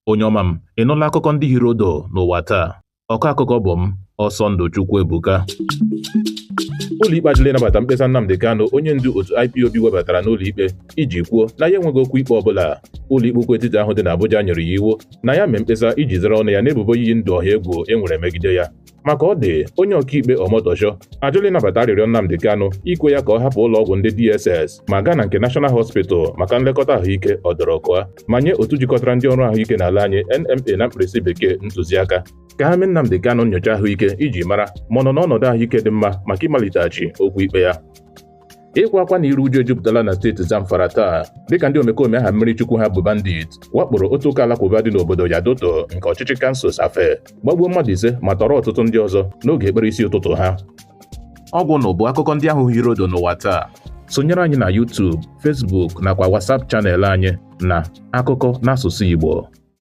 Onye ọma m, ị nụla akụkọ ndị hiri odo n'ụwa taa? Ọkọ akụkọ bụ m, Ọsọndụ Chukwuebuka. Ụlọikpe ajụla ịnabata mkpesa Nnamdi Kanu, onye ndu otu IPOB, webatara n'ụlọikpe iji kwuo na ya enweghị okwu ikpe ọbụla. Ụlọikpe ukwu etiti ahụ dị n'Abuja nyere ya iwu na ya mee mkpesa iji zere ọnụ ya n'ebubo iyi ndụ ọha egwu e nwere megide ya. Maka ọ dị, onye ọkaikpe Omotosho ajụla ịnabata arịrịọ Nnamdi Kanu ikwe ya ka ọ hapụ ụlọọgwụ ndị DSS ma gaa na nke National Hospital maka nlekọta ahụike ọdọrọkụa, ma nye otu jikọtara ndị ọrụ ahụike n'ala anyị, NMA na mkpirisi bekee, ntụziaka ka ha mee Nnamdi Kanu nyocha ahụike iji mara ma ọ nọ n'ọnọdụ ahụike dị mma maka ịmaliteghachi okwu ikpe ya. Ịkwa akwa na iru uju ejupụtala na steeti Zamfara taa, dịka ndị omekome aha mmiri chukwu ha bụ bandit wakporo otu ụka alakụba dị n'obodo Yadoto nke ọchịchị kansụl Tsafe, gbagbuo mmadụ 5 ma tọrọ ọtụtụ ndị ọzọ n'oge ekpere isi ụtụtụ ha. Ọgwụ na bụ akụkọ ndị ahụ hiri odo n'ụwa taa. Sonyere anyị na YouTube, Facebook nakwa WhatsApp channel anyị na Akụkọ n'asụsụ Igbo.